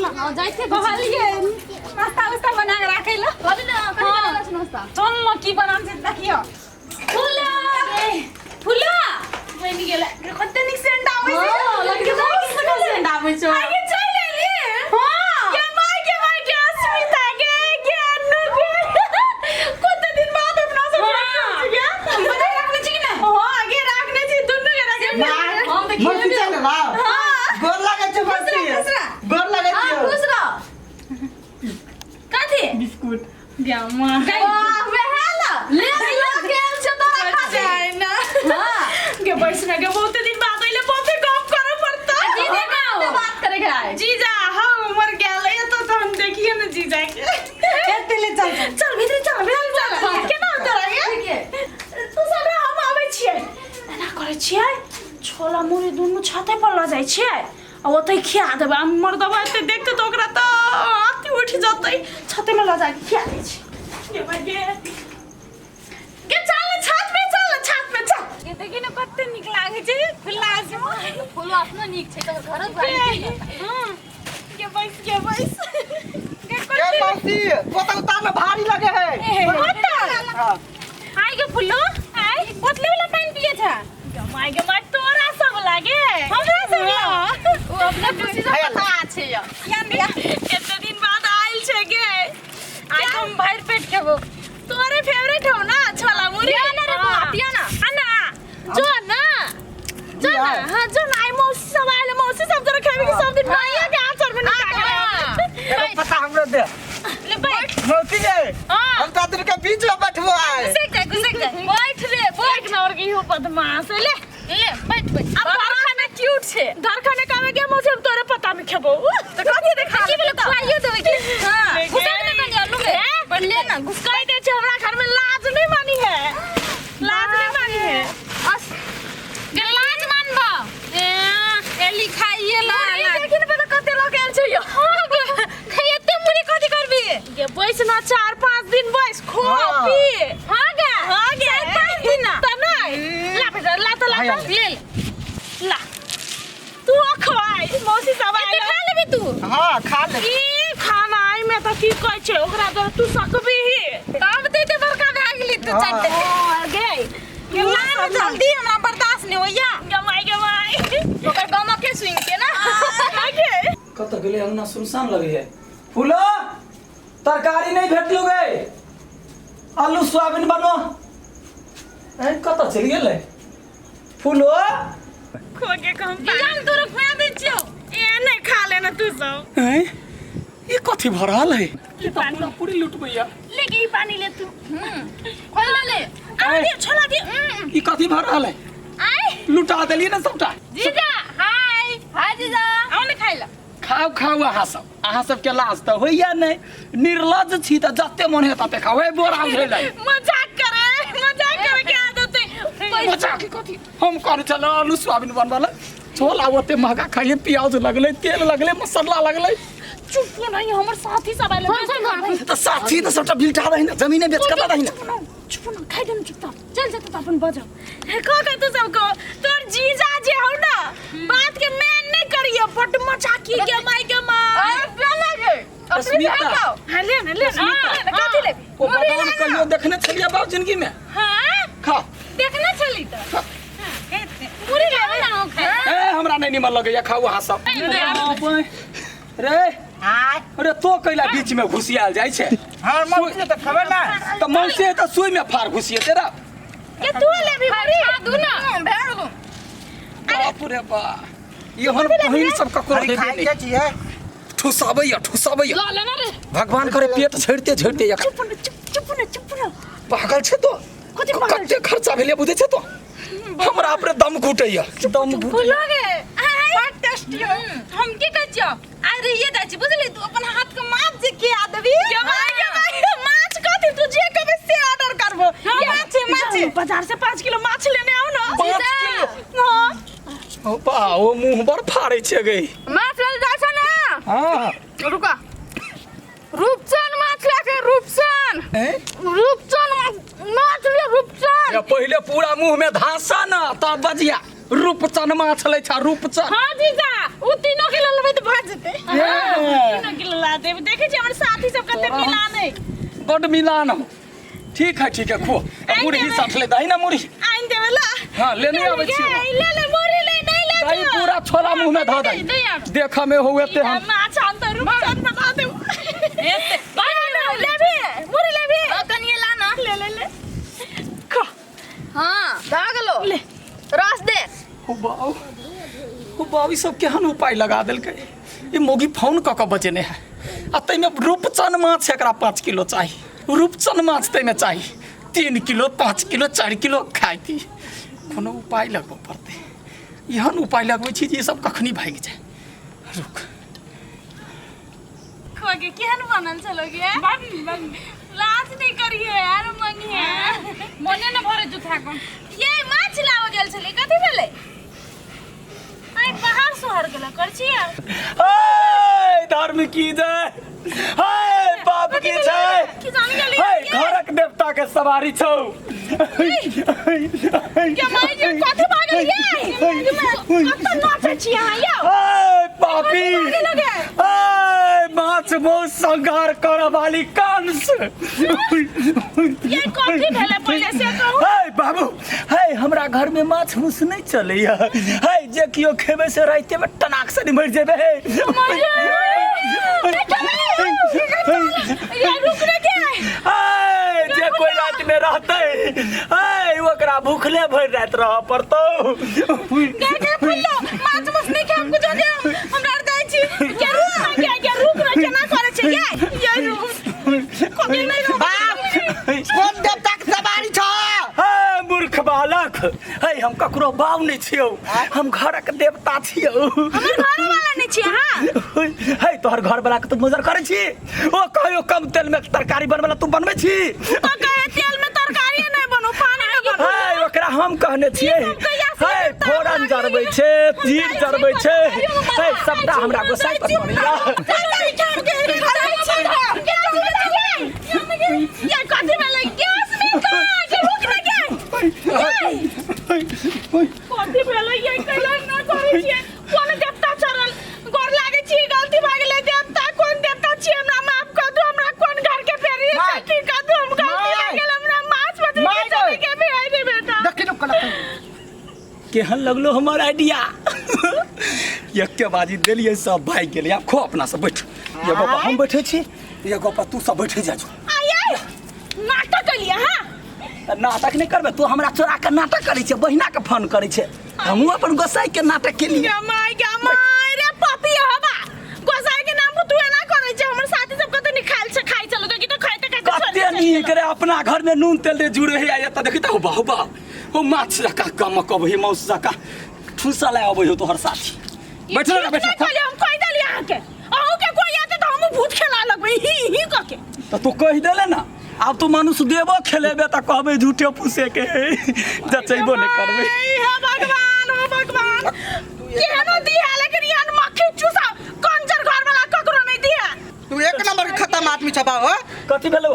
सुन हां जाइ छै। कहलिए नाश्ता उस्ता बना के राखै ला। कहली ना, कथी बनल छै नाश्ता? सुन ल की बनाम छै, देखियो। फूला फूला बनि गेलै। कते नीक सेंट आबै छै। हां, लगे बहुत सुंदर सेंट आबै छै। आगे चल एली। हां। के माय, के माय, के अस्मिता के, के अन्नू के, कते दिन बाद अपना सब हाँ। भेट गेल। बना रखने छी कि ना? हां, आगे राखने छी, दुनू के राखने छी। हम तऽ मौसी खेबे। चल ना। हां। गोर लागै छै मौसी। खुश रह। गोर लागै हां। छै। खुश रह। कथी? बिस्कुट। गामा। वाह, वएह ला ले ले गेल छै तोरा खातिर। ना। हां। के बैसना के बहुते दिन बाद अइले, बहुते गप करे पड़ता। जी देखा बात करे के आए। जीजा हम उमर गेल है तो हम देखिए ना जीजा के। एते ले चल। चल भीतर चल, भीतर चल। केना उतर ठीक है। तू सब रह, हम आबै छियै। एना करै छियै, छोला मुरही दुनू छते पर लऽ जाइ छियै आ ओतै खिया देबै। आ मर्दबा एते देखते तऽ ओकरा तऽ अथी उठि जेतै। छते में लऽ जाके खिया दै छियै। गे भाइ गे, गे चल ने, छत पे चल ने, छत पे चल। गे। देखी ने कते नीक लागै छै खुला आसमान। फूलो अपनो नीक छै, तोहर घरो द्वार नीक छै। हँ गे, बैस गे, बैस गे। के कते मौसी, बोतल उतार में भारी लगे है। बोतल? हाँ। आइ गे फूलो, आइ। बोतले वाला पानि पिए छ? गे माय, गे माय, तोरा सब लागे, हमरा सब हाँ। ला? ओ अपना खुशी से पता छै या कते दिन बाद आयल छै गे। आइ हम भरि पेट खेबो। तोरे फेवरेट हो ना छोला मुरी। या ना रे बौआ, पिया ना। आ ना, जो ना, जो ना। हाँ, जो ना। आई मौसी सब आयल, मौसी सब जरा खेबे कि सब दिन माइया के आचर में निकाल के। एगो पता हमरो दे। ले बैठ। मौसी गे। हाँ। हम तो के बीच में बैठबो आए। घुसक जाय, घुसक जाय, बैठ रे, बैठ। एक नंबर के इहो बदमाश है, ले। ले बैठ, बैठ। अब घर खाना क्यूट छै। घर खाने कामे के मौसी, हम तोरे पता में खेबो तो कथी देखा? की भेलै, खुआइयो देबै की? हां। ले घुसक गे। ने कनी आलू रे, ले ना, घुस। कह दे छै हमरा घर में लाज नहीं मानी है, लाज नहीं मानी है। अस गे, लाज मानबो ए एली खाइए ला। मुरही देखी ने पता कते लोग आयल छै यो। गे, एते मुरी कथी करबी? गे बैस ना, 4-5 दिन बैस, खो। हाँ। पी। हां गे। हाँ गे। 4-5 दिन ना। त नहीं ला बेटा, ला तो, ला। हाँ। तो ले ले। ला तू खवाई मौसी सब एते आयल। खा लेबी तू? हाँ, खा ले। ई खाना आई में तो की कहै छै ओकरा तो तू सकबी ही। तब ते एते बड़का भए गेली तू। हाँ। चाटे। हां गे। ला ना जल्दी, हमरा बर्दाश्त नहीं होइया। गमाई गमाई। ओकर गमके सुनि के ना। हाँ गे। कतऽ गेलै? अंगना सुनसान लगै है। फूलो, तरकारी नहि भेटलो गे, आलू सोयाबीन बनो। ऐ, कतऽ चलि गेलै फूलो? खो के कम। हम तोरा खुआ दै छियौ। ए नहीं, खा लेना तू सब। ऐ, ई कथी भऽ रहल है? ई तऽ पूरा पूरी लुटबैया। ले के ई पानी ले तू। खोल ले। आ दे, छोला दे। ई कथी भऽ रहल है? आइ। लुटा देलियै ने सबटा। जीजा, हाय हाय जीजा, आओ ने खाइ ला। खाउ खाउ अहाँ सब। अहाँ सबके लाज तऽ होइया नहि, निर्लज छी तऽ जते मन है तते खाउ। ए, बोरा उठेलै। मजाक करे, मजाक करे के आदत है। मजाक कथी? हम कहने छलहुँ आलू सोयाबीन बनबऽ लए, छोला ओते महगा खाइए, प्याज लगलै, तेल लगलै, मसाला लगलै। चुप नहीं, हमर साथी सब आयल। तऽ साथी तऽ सबटा बिलटा रही ने, जमीने बेच कऽ रही ने। चुप ना, चुप ना, खाइ दे ना चुपचाप। चल जेतौ तऽ अपन बजब कह के तू सब को। तोर जीजा जे हौ ना, बात के मैन नहीं करिए, बड मजाकी के माय के माय। अरे बेला गे। अस्मिता। हां, ले ना, ले ना, ले ना। कथी लेबी? ओ बादाम कहियो देखने छलियै बाप जिंदगी में? हां। खा। देखने छली तऽ पूरी लेबै ना खाइ। ए, हमरा नहि निमन लगैया, खाउ अहाँ सब। रे। आय। अरे, तो कैला बीच में घुसियाल जाइ छै? हाँ मौसी, तऽ खबर ना। तऽ मौसी तऽ सुई में फार घुसिएते रा। के तू लेबी मुरी? खा दू ना, भए गेलौ। बाप रे बा, एहन बहिन सब ककरो अरे देबे खाइ नहि। के छियै। ठुसाबैया, ठुसाबैया। ल लेना रे। भगवान करे पेट झड़ते झड़ते एक। चुप ना, चुप, चुप ना, चुप ना। पागल छै तो। कथी पागल? कते खर्चा भेलै बुझै छै तो? हमरा अपने दम घुटैया, दम घुटैया। फूलो गे। बड टेस्टी हो। हम की कहै छियौ, आइ रहिए जाइ छी बुझली, तू अपन हाथ के माछ जे के आ देबी। के माय, के माय, माछ कथी? तू जे कहबे से ऑर्डर करबो। हाँ, माछ छै, माछ छै। बाजार से 5 किलो माछ लेने आओ ना। 5 किलो? हाँ। ओ बा, ओ मुंह बड़ फाड़ै छै गई। माछ लेल जाइ छौ ना? हाँ। रुका, रूपचन माछ लए के, रूपचन। हैं? रूपचन माछ ले, रूपचन। या पहिले पूरा मुंह में धासा ना, तब बजिया। रूपचन माछ लै छा, रूपचन। हाँ जीजा, उ 3 किलो लेबै तऽ भऽ जेतै। ए। खिया देब। देखै छी हमर साथी सब कते तोरा हम- मिलान है। बड मिलान हो। ठीक है, ठीक है, खो। आ आनि मुरही देबै। सठले दही ना मुरही। आनि देबै ला। हाँ, लेने आबै छियौ। ले ले मुरही ले, नहीं ले दही जो। पूरा छोला मुंह में धऽ दही। दही आब। देख में हो एते हम। माछ आन तऽ रुपचन बना देब। एते लेबी मुरही लेबी? कनिए ला ना। ले ले ले, खा। हाँ। भऽ गेलो। ले। रस दे। हो बाऊ, हो बाऊ, ई सब केहन उपाय लगा देलकै। ई मौगी फोन कऽ कऽ बजेने है आ ताहिमे रूपचन माछ एकरा 5 किलो चाही। रूपचन माछ ताहिमे चाही 3 किलो, 5 किलो, 4 किलो खाइती। कोनो उपाय लगबऽ पड़तै। एहन उपाय लगबै छी जे ई सब कखनी भागि जाय। रुक। खो के केहन बनल छलो गे? लाज नहीं करिए यार मंगिए। मोने न भरे जुठा को। ये माछ लाव गेल छलै, कथी भेलै? आई बाहर सोहर गेल कर छियै। हे धर्म की जय, हे पाप की जय। की जान गेली? हे घरक देवता के सवारी छौ। के माई जे कथी भागल ये? कत नाचै छी अहाँ यौ? हे पापी, कथी भागल गे? हे माछ मौस संहार करऽ वाली कंस। ये कथी भेलै पहिले से कहू। हे बाबू, हे हमरा घर में माछ मूस नहीं चलैया। हे जे कियो खेबै से राइते में टनाक से मरि जेबै। ये रुक रे के। हे जे कोई रात में रहतै, हे ओकरा भूखले भरि राति रहऽ पड़तौ। के के फुल्लो माछ मौस नहीं खाब कुछ दे हमरा आर दै छी। के रुक ना के, के रुक ना, केना करै छै ये? ये रुक कभी नहीं रुक। बाप, कोन देवता के सवारी छौ? हे मूर्ख बालक, हे हम ककरो बाव नहीं छियौ, हम घरक देवता छियौ। हमर घर वाला नहीं छी अहाँ? हे तोहर घर वाला के तू मजर करै छी? ओ कहियो कम तेल में तरकारी बनबै ला तू बनबै छी? तो कहे तेल में तरकारी नहीं बनू, पानी में बनू। हे ओकरा हम कहने छियै। ई सब कहिया से हे देवता फोरन बना जरबै गेलै? छै, हम जीर जाइ छी, जरबै छै। हम हे सबटा जाइ छी, हमरा हम गोसाइ जाइ पर छी, पड़ैया। हम जाइ छी, हम जाइ छी, ये कथी भेलै? गैस में कहाँ? के रुक ना के। कथी भेलै? ये कैला ना करै छियै? कोन देवता चढ़ल? गोर लागै छी, गलती भऽ गेलै। देवता कोन देवता छियै? हमरा माफ कऽ दू। हमरा कोन घर के फेरी माय। की कऽ दू, हम गलती भऽ माय। गेल। हमरा माछ मछली माय के चलै के भेज दे बेटा। देखी रुक लग। केहन लगलो हमर आइडिया? एके बाजी देलियै, सब भागि गेलै। आब खो, अपना सब बैठ। ये गप हम बैठे छी, ये गप तू सब बैठे जा जो। आय आय नाटक केलियै हाँ? तऽ नाटक नहि करबै? तू हमरा चोरा के नाटक करै छै, बहिना के फोन करै छै। हमहूँ अपन गोसाई के नाटक केलियै। गे my, गे my रे पपी हवा गोसाई के नाम पर तू एना करै छै। हमर साथी सब कते नीक खाइल छै, खाइ चलो देखी तऽ खाइते खाइते छोड़ि कते दै छै। नीक रे, अपना घर में नून तेल रे जुड़े है। एतऽ देखी तऽ बाहु बाहु ओ माछ जकाँ गमकबै है, माउस जकाँ ठूसा लए अबै हो तोहर साथी। ई बैठ ना, ठीक बैठ। नहि कहलियै, हम कहि देलियै अहाँके। अहूँ के कोई आते तऽ हमहूँ भूत खेला लगबै ही ही कऽ के। तऽ तू कहि देले ना, आब तू मनुष्य देबो खेलेबे तऽ कहबै झूठे फूसे के जचैबो नहि करबै। हे भगवान, हो भगवान, केहनो दिया लेकिन एहन मक्खी चूसा कंजर घर वाला ककरो नहीं दिया। तू एक नंबर के खत्म आदमी छबा हो। कथी भेलौ?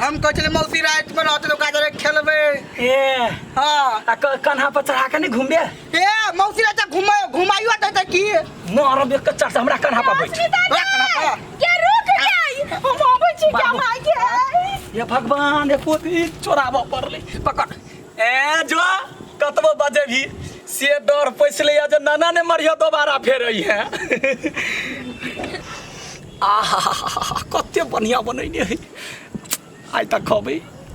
हम कहै छलियै मौसी राति में रहतै तऽ ओकरा जरे खेलबै। ए। हाँ। आ कन्हा पर चढ़ा के नहीं घुमबे? ए मौसी राति घुमायो घुमाइयो देतै की? मारब एक चढ़ से हमरा कन्हा पर बैठ। अस्मिता तोरा कन्हा पर? के रुक गई, हम आबै छी क्या बाबू। माय के। हे भगवान, एको दिन चोराबऽ पड़लै। पकड़। ए जो कतबो बजेबही से डर पैसले जे नाना ने मरियो दोबारा फेर है। आहा, कते बढ़िया बनैने है। आइ तक खबै।